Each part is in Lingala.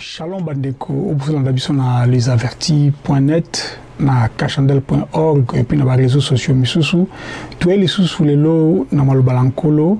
Shalom bandeko oyo bozolanda biso na lesavertis.net na cachandel.org et puis na ba réseaux sociaux misusu. Toye lisusu lelo na maloba na nkolo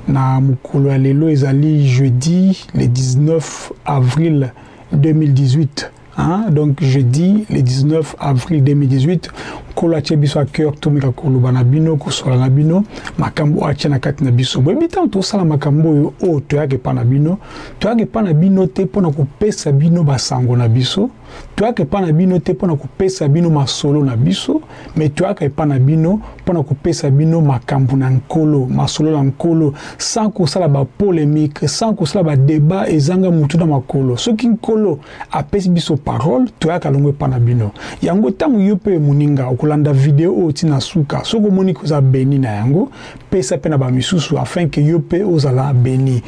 na mokolo ya lelo ezali jeudi le 19 avril 2018. Hein? Donc jeudi le 19 avril 2018 nkolo atie biso à cœur tomeka koloba na bino kosola na bino makambo oyo atie na kati na biso. Boyebi ntango tosala makambo oyo oyo toyaka epa na bino, toyaka epa na bino te mpo na kopesa bino basango na biso, toyaka epa na bino te mpo na kopesa bino masolo na biso, mais toyaka epa na bino mpo na kopesa bino makambo na nkolo, masolo na nkolo, sans kosala ba polemique, sans kosala ba débat ezanga mutu na makolo. Soki nkolo apesi biso parole, toyaka longo epa na bino. Yango ntango yo mpe moninga okolanda video oyo ti na suka, soki omoni koza beni na yango, pesa mpe na bamisusu afin que yo mpe ozala beni,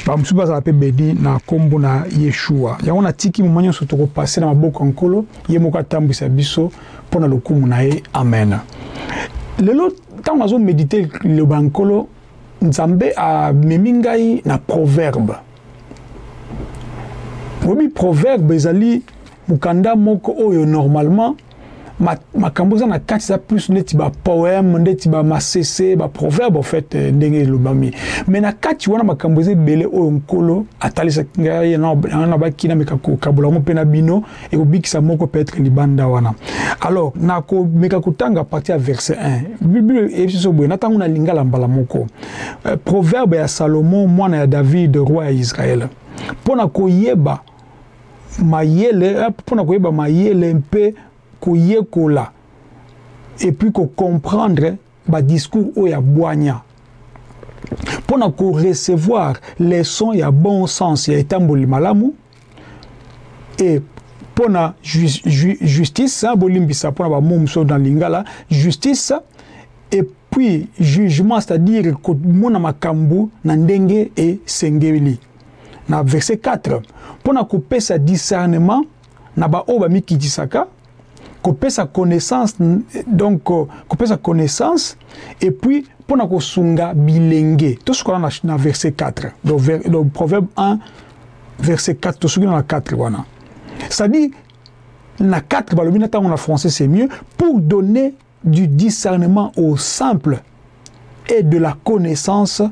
bamosusu bazala mpe beni na nkombo na Yeshua. Yango natiki moma nyonso tokopase na maboko ya nkolo, ye moko atambwisa biso mpo na lokumu na ye. Amen. Lelo ntango nazomedite liloba ya nkolo, Nzambe amemi ngai na proverbe. Boyebi proverbe ezali mokanda moko oyo normalement makambo eza na kati eza plus neti ba poème, neti ba masese, ba proverbe en fait ndenge elobami. Mais na kati wana makambo eza ebele oyo nkolo atalisaki ngai na baki na meka kokabola yango mpe na bino, ekobikisa moko peut-être libanda wana. Alors nakomeka kotanga partie ya verset 1. Bible eyebisi biso boye, natango na lingala mbala moko. Proverbe ya Salomon mwana ya David roi ya Israël, mpo na koyeba mayele, mpo na koyeba mayele mpe koyekola et puis kocomprendre ba discours oyo ya bwanya, mpo na korecevoir leçon ya bon sens ya etamboli malamu, et mpo na justice, bolimbisa mpo na ba mots mosusu na lingala, justice et puis jugement, c'est-à-dire komona makambo na ndenge esengeli. Na verset 4, mpo na kopesa discernement na ba oyo bamikitisaka, kopesa connaissance, donc kopesa connaissance et puis mpo na kosunga bilenge. Tosuka na verset 4, donc, donc proverbe 1 verset 4, tosuki na 4 wana. C'est-à-dire na 4 balobi na tango na français c'est mieux, pour donner du discernement au simple et de la connaissance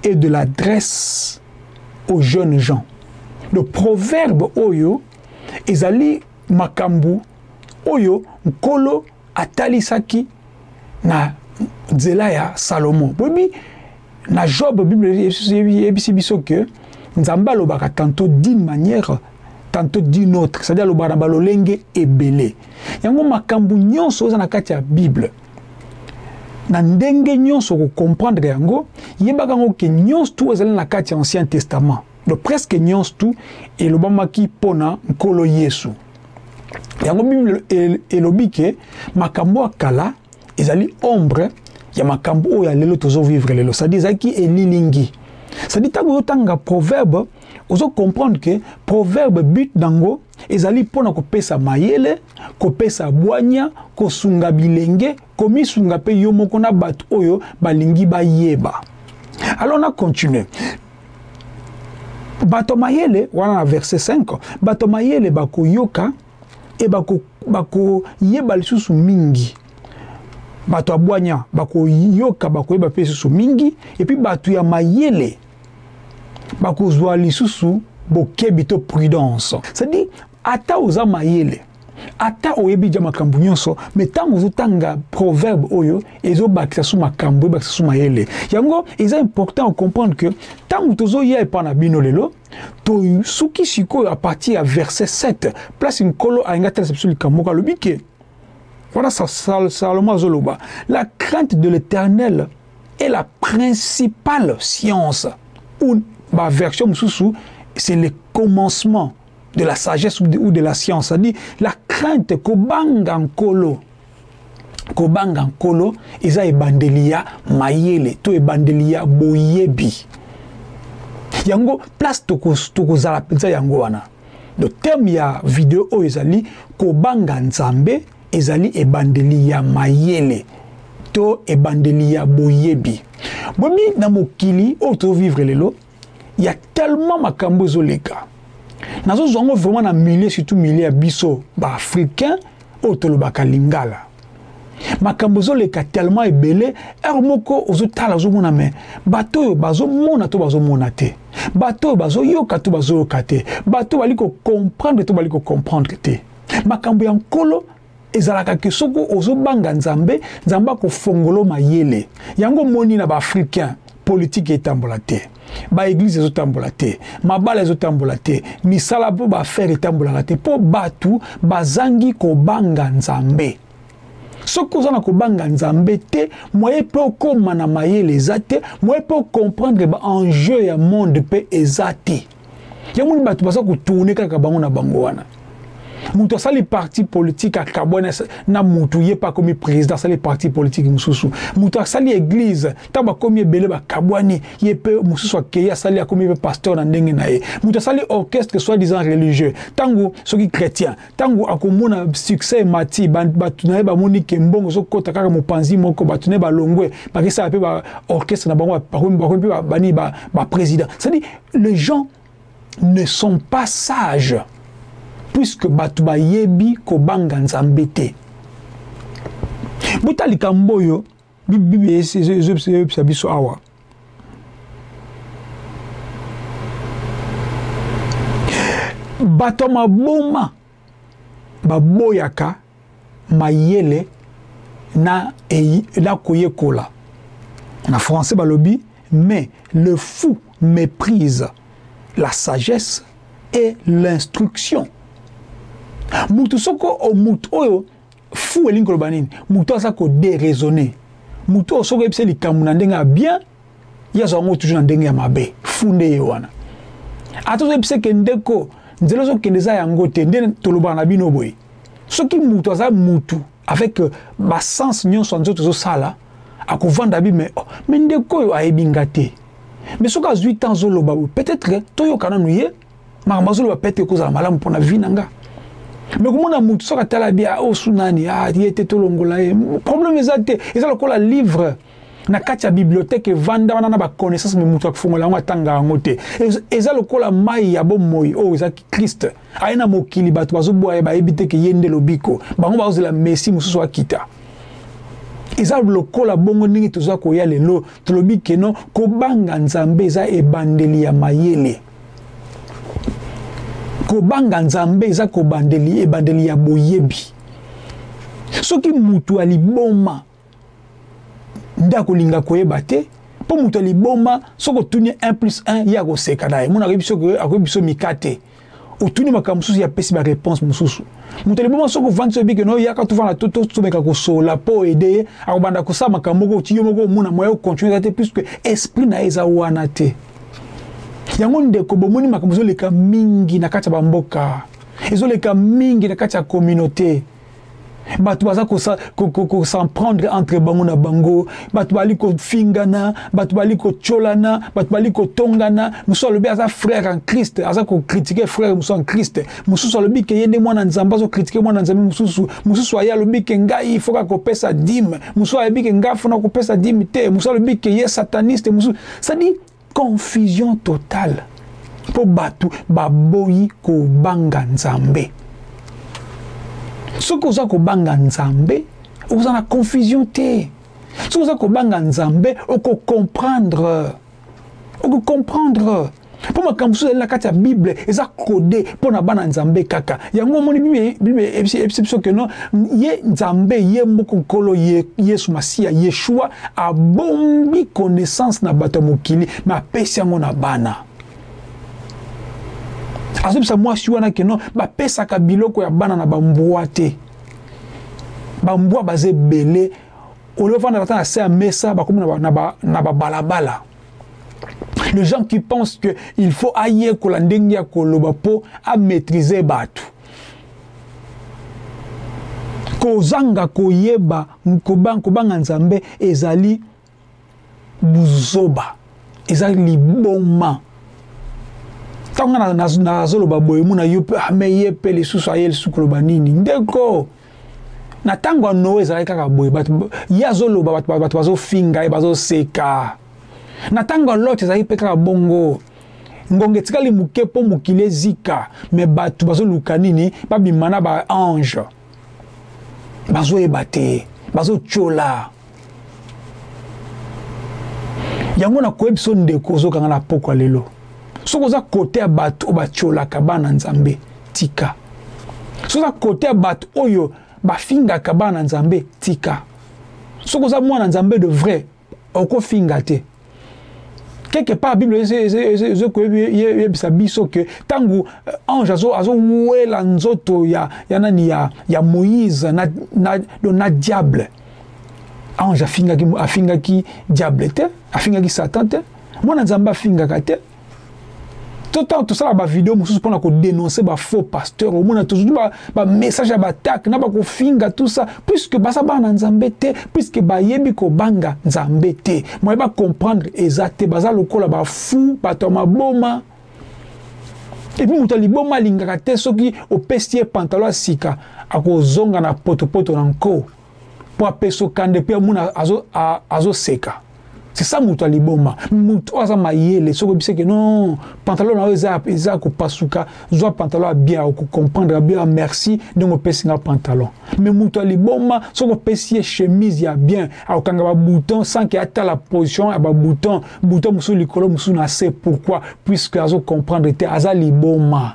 et de l'adresse aux jeunes gens. Le proverbe oyo ezali makambu oyo nkolo atalisaki na nzela ya Salomon. Boyebi na Job, Bible eyebisi biso que Nzambe alobaka tantôt d'une manière, tantôt d'une autre, c'est-à-dire alobaka na balolenge ebele. Yango makambu nyonso oza na kati ya Bible, na ndenge nyonso kocomprendre yango, yebaka yango ke nyonso tu ezali na kati ya Ancien Testament. Donc presque nyonso tu elobamaki mpona nkolo Yesu. Yango Bible elobi ke makambo ya kala ezali ombre ya makambo oyo ya lelo tozo vivre lelo, c'est-à-dire ezalaki elilingi. C'est-à-dire ntango ozotanga proverbe, ozo comprendre que proverbe but nango ezali mpona kopesa mayele, kopesa bwanya, kosunga bilenge, komisunga mpe yo moko na bato oyo balingi bayeba. Alors na continue. Bato mayele wana na verset 5, bato mayele bakoyoka e bakoyeba lisusu mingi. Bato ya bwanya bakoyoka, bakoyeba mpe lisusu mingi. Et puis bato ya mayele bakozwa lisusu bokebi to prudence. C'est-à-dire ata oza mayele, ata oyebi ja makambo nyonso, mais ntango ozotanga proverbe oyo ezobakisa su makambo, ebakisa su mayele. Yango eza important comprendre que ntango tozoya epa na bino lelo, tosuki sikoyo à partir ya verset 7, place nkolo alingi atalisa biso likambo moko. Alobi ke wana Salomon azoloba, la crainte de l'Éternel est la principale science, ou ba version mosusu c'est le commencement de la sagesse ou de la science. C'est-à-dire la crainte, kobanga nkolo, kobanga nkolo eza ebandeli ya mayele to ebandeli ya boyebi. Yango place tokozala mpenza yango wana. Le thème ya video oyo ezali kobanga Nzambe ezali ebandeli ya mayele to ebandeli ya boyebi. Boyebi na mokili oyo tozovivre lelo, ya tellement makambo ezoleka. Nazozwa yango vraiment na milieu, surtout milieu ya biso baafricain oyo tolobaka lingala. Makambo ezoleka tellement ebele, heure moko ozotala ozomona me bato oyo bazomona to bazomona te, bato oyo bazoyoka to bazoyoka te, bato bali kocomprendre to bali kocomprendre te. Makambo ya Nkolo ezalaka ke soki ozobanga Nzambe, Nzambe akofongolo mayele. Yango omoni na baafricain, politike etambola te, baeglize ezotambola te, mabala ezotambola te, misala mpo baaffaire etambolaka te, mpo bato bazangi kobanga Nzambe. Soki oza na kobanga Nzambe te, moye mpe okóma na mayele eza te, moye mpe ocomprendre baenjeu ya monde mpe eza te. Yango moni bato baza kotourne kaka bango na bango wana. Moto asali parti politique akabwani na motu, ye mpe akomi président, asali parti politique mosusu. Moto asali église, ntango bakomi ebele bakabwani, ye mpe mosusu akei asali, akomi mpe pasteur na ndenge na ye. Moto asali orchestre soi-disant religieux, ntango soki chrétien, ntango akomona succès emati, bato na ye bamoni ke mbongo ezokɔta kaka mopanzi moko, bato na ye balongwe, bakesala mpe baorchestre na bango, bakomi mpe bani baprésident. C'est-à-dire les gens ne sont pas sages, puisque bato bayebi kobanga Nzambe te. Bota likambo oyo Bible ezobisa biso awa. Bato ya maboma baboyaka mayele na, na koyekola. Na français balobi, mais le fou méprise la sagesse et l'instruction. Mutu soko o mutu oyo fou elingi koloba nini? Mutu aza koderaisonner. Mutu oyo soki oyebisa likambo na ndenge ya bien, ye azwa yango toujours na ndenge ya mabe. Fou nde ye wana. Ata ozoyebisa ke ndeko, nzela ozokende eza yango te, nde tolobaka na bino boye. Soki mutu aza mutu avec basens nyonso ya nzoto ezosala, akovanda bi me, oh, me ndeko oyo ayebi nga te. Mais soki azwi temps azoloba boye, peut-être toyoka nanu ye makambo azoloba, peut-être ekozala malamu mpona vie na nga. Mais komona mutu soki atala bi, ah, osu nani, ah, ye te, tolongola ye, problème eza te. Eza lokola livre na kati ya bibliothèque evanda wana na baconnaissance, me mutu akofongola yango atanga yango te. Eza lokola mai ya bomoi oyo ezaki Christ aye na mokili, bato bazoboya ye, bayebi te ke ye nde lobiko, bango bazozela messi mosusu akita. Eza lokola bongo ndenge toza koya lelo, tolobi keno kobanga Nzambe eza ebandeli ya mayele. Kobanga Nzambe eza kobandeli ebandeli ya boyebi. Soki mutu aliboma nde akolinga koyeba te, mpo moto ya liboma soki otuni 1 plus 1, ye akoseka na ye. Mona akoyebi soki akoyebi biso mika te, otuni makambo mosusu, ye apesi baréponse mosusu. Moto ya liboma soki ovandi, soki ebike no yaka tofanda tomeka kosola mpo ede ye, akobanda kosala makambo moko oti yo moko omona moyen ocontinue te, puisque esprit na ye eza wana te. Yango ndeko, bomoni makambo ezoleka mingi na kati ya bamboka, ezoleka mingi na kati ya communauté. Bato baza kosan prendre entre bango na bango, bato bali kofingana, bato bali kotiolana, bato bali kotongana. Mosusu alobi aza frère en Christ, aza kokritike frère mosusu en Christ. Mosusu alobi ke ye nde mwana Nzambe, azokritike mwana Nzambe mosusu. Mosusu aye alobi ke ngai fo kaka kopesa dime, mosusu ayebi ke ngai fona kopesa dime te, mosusu alobi ke ye sataniste, mosusu. C'est-à-dire confusion totale, mpo bato baboyi kobanga Nzambe. Soki oza kobanga Nzambe, oza na confusion te. Soki oza kobanga Nzambe, okocomprendre, okocomprendre mpo makambo mosusu ezali na kati ya Bible eza kode mpo na bana Nzambe kaka. Yango omoni Bible ebisi biso ke no ye Nzambe ye moko Nkolo ye, Yesu Masiya Yeshua abombi connaissance na bato ya mokili, me apesi yango na bana. Azobisa mwasi wana ke no bapesaka biloko ya bana na bambwa te. Bambwa baza ebele, olie ofanda ata na se ya mesa, bakomi na babalabala. Les gens qui pensent que il faut ayekola ndenge ya koloba mpo amaîtriser bato, kozanga koyeba kobanga Nzambe ezali buzoba, eza liboma. Ntango nga nazoloba boye, mona yo mpe ame ye mpe lisusu aye lisusu koloba nini? Ndeko, na ntango ya Noe ezalaki kaka boye, bato ye azoloba, bato bazofinga ye, bazoseka. Na ntango ya Lot ezalaki mpe kaka bongo. Ngonga etikali moke mpo mokili ezika, me bato bazoluka nini? Babima na ba ange. Bazoyeba te, bazotyola. Yango nakoyebisa ndeko ozokanga na pokwa lelo. Soki oza kote ya bato oyo batyolaka bana Nzambe, tika. Soki oza kote ya bato oyo bafingaka bana Nzambe, tika. Soki oza mwana Nzambe de vrai, okofinga te. Quelque part Bible ezokoyebisa biso ke ntango ange azowela nzoto ya, ya nani ya, ya Moïse na, na, na diable, ange afingaki, afingaki diable te, afingaki Satan te. Mwana Nzambe afingaka te. To ntango tosala bavideo mosusu mpona kodenonce bafaux pasteur, omona tozwi bamessage ya batake na bakofinga tout ça, puisque baza bana Nzambe te, puisque bayebi kobanga Nzambe te, moye bacomprendre eza te, baza lokola bafu, bato ya maboma. Epuis moto ya liboma alingaka te soki opesi ye pantalon ya sika, akozonga na potopoto na nko mpo apesa okande mpe amona azoseka. C'est ça moto ya liboma. Moto oyo aza mayele, soki oyebisi ke non, pantalon na yo eza, eza kopasuka, zwa pantalon ya bien, okocomprendre ya bien, merci ndenge opesi nga pantalon. Mais moto ya liboma, soki opesi ye chemise ya bien, akokanga ba bouton sans ke atala position ya ba bouton, bouton mosusu likolo, mosusu na se. Pourquoi? Puisque azo comprendre te, aza liboma.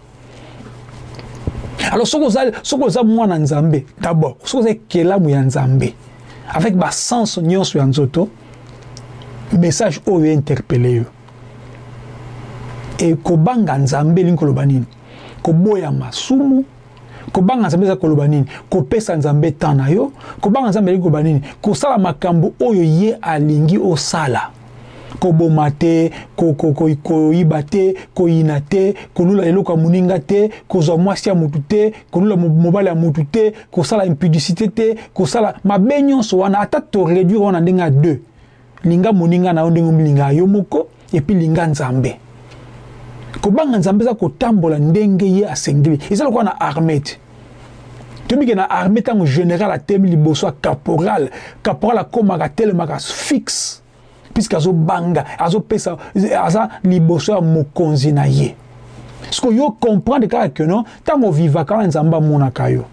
Alors soki oza, soki oza mwana Nzambe, d'abord soki oza ekelamu ya Nzambe avec ba sens nyonso ya nzoto, message oyo interpellé yo. E kobanga Nzambe elingi koloba nini? Koboya masumu. Kobanga Nzambe eza koloba nini? Kopesa Nzambe temps na yo. Kobanga Nzambe elingi koloba nini? Kosala makambo oyo ye alingi osala. Koboma te, koyiba te, koyina te, kolula eloko ya moninga te, kozwa mwasi ya mutu te, kolula mobali ya mutu te, kosala impudicité te, kosala mabe nyonso wana, ata to réduire wana ndenge ya deux. Linga moninga na yo ndenge omilinga yo moko, et puis linga Nzambe. Kobanga Nzambe eza kotambola ndenge ye asengeli. Eza lokola na armée te. Toyebi ke na armée ntango général atemi liboso ya caporal, caporal akomaka atelemaka fixe, puisque azobanga, azopesa, aza liboso ya mokonzi na ye. Siko yo comprendre kaka que non, ntango ovivaka wana Nzambe amonaka yo,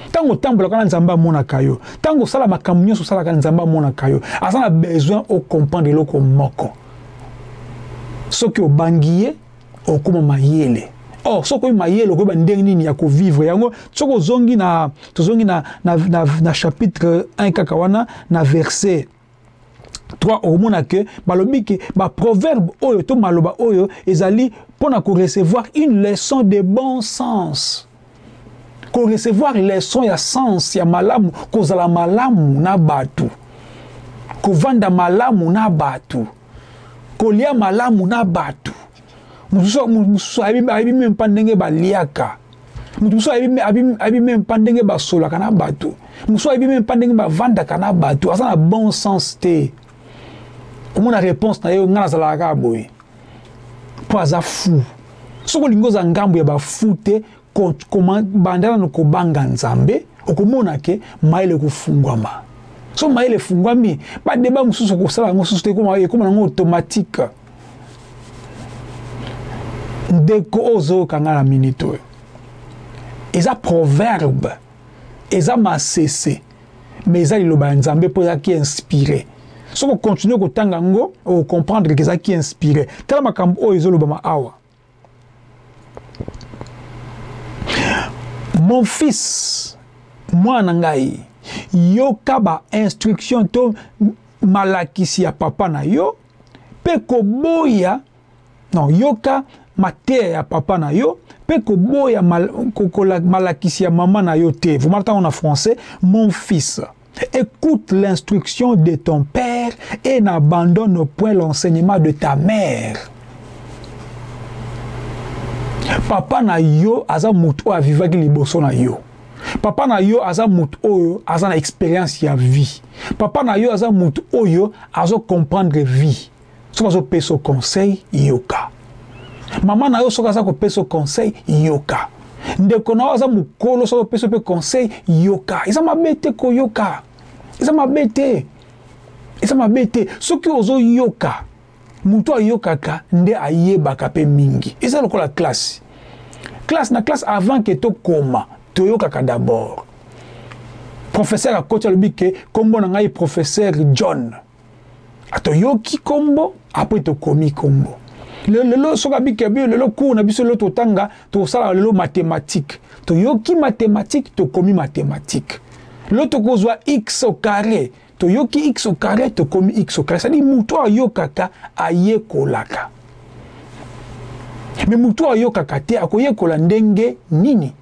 ntango otambolaka wana Nzambe amonaka yo, ntango osala makambo nyonso osalaka Nzambe amonaka yo. Aza na besoin o comprendre eloko moko. Soki obangi ye, okoma mayele. Or, soki okomi mayele, okoyeba ndenge nini ya kovivre yango. Soki ozongi na, tozongi na, na, na, na chapitre 1 kaka wana, na verset 3, okomona ke balobi ke ba proverbe oyo to maloba oyo ezali mpona ko recevoir une leçon de bon sens. Ko recevoir leçon ya sens ya malamu, kozala malamu na bato, kovanda malamu na bato, kolia malamu na bato. Mosusu ayebi même pas ndenge baliaka. Moto mosusu ayebi même pas ndenge basolaka na bato. Mosusu ayebi même pas ndenge bavandaka na bato. Aza na bon sens te. Komona réponse na ye, nga nazalaka kaka boye. Po aza fou. Soki olingi oza ngambo ya ba fou te, banda nanu kobanga Nzambe, okomona ke mayele ekofungwama. So mayele efungwami, ba débat mosusu okosala yango susu te, ekoma nango automatique. Ndeko oyo ozoyoka nga na minute oyo, eza proverbe, eza masese, mais eza liloba ya Nzambe mpo ezalaki inspiré. Soki okontinue kotanga yango, okomprendre ke ezalaki inspiré. Tala makambo oyo ezolobama awa. Mon fils, mwana ngai, yoka ba instruction to malakisi ya papa na yo, pe koboya, non, yoka mateya ya papa na yo, pe koboya malakisi ya mama na yo te. Vraiment, ntango na français, mon fils, écoute l'instruction de ton père et n'abandonne point l'enseignement de ta mère. Papa na yo aza mutu oyo avivaki liboso na yo. Papa na yo aza mutu oyo aza na expérience ya vie. Papa na yo aza mutu oyo azo comprendre vie. Soki azo pesa conseil, yoka. Mama na yo soki aza kopesa conseil, yoka. Ndeko na yo aza mokolo, soki opesa pe conseil, yoka. Eza mabe te koyoka. Eza mabe te. Eza mabe te. Soki ozo yoka, Moto ayokaka nde ayebaka mpe mingi. Eza lokola classe. Classe na classe, avant ke tokoma, toyokaka d'abord. Professeur akoti, alobi ke kombo na ngai professeur John. Toyoki kombo, après tokomi kombo. Lelo soki abiki abi lelo cours na biso, lelo totanga, tosala lelo mathématique, toyoki mathématique, tokomi mathématique. Lelo tokozwa x au carré, toyoki x au carré, tokomi x au carré. C'est-à-dire moto ayokaka ayekolaka, mais moto ayokaka te akoyekola ndenge nini?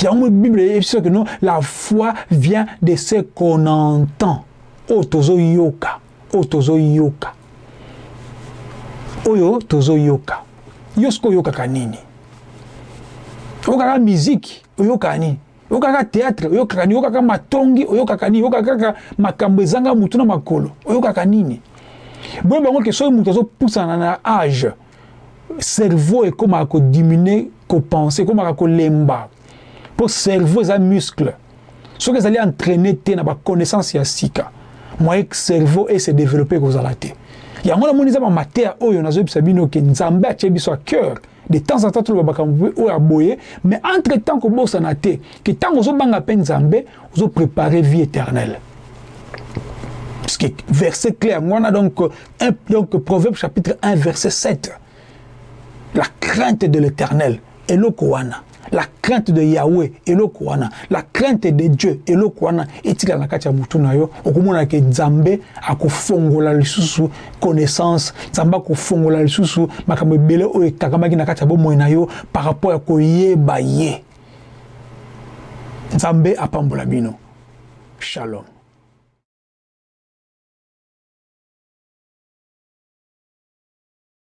Yango Bible eyebi biso que non, la foi vient de ce qu'on entend. Oyo tozoyoka, oyo tozoyoka, oyo tozoyoka. Yo soki oyokaka nini? Oyokaka musique? Oyokaka nini? Oyokaka théâtre? Oyokaka nini? Oyokaka matongi? Oyokaka nini? Oyokaka kaka makambo ezanga mutu na makolo? Oyokaka nini? Boye bango ke soki moto azopusana na âge, cerveau ekomaka kodiminuer kopenser, ekomaka kolemba, mpo cerveau eza muscle. Soki ezali entraîné te na baconnaissance ya sika, moyen cerveau ese développer kozala te. Yango namoni eza bamateya oyo nazoyebisa bino ke Nzambe atie biso à cœur de temps en temps toloba makambo oyo aboye. Mais entre temps, kobosana te ke ntango ozobanga mpe Nzambe, ozopréparer vie éternelle, parce que verset clair wana, donc Proverbe chapitre 1 verset 7, la crainte de l'Éternel, eloko wana, la crainte de Yahweh, eloko wana, la crainte de Dieu, eloko wana etikala na kati ya mutu na yo. Okomona ke Nzambe akofongola lisusu connaissance, Nzambe akofongola lisusu makambo ebele oyo ekakamaki na kati ya bomoi na yo par rapport ya koyeba ye. Nzambe apambola bino. Shalom.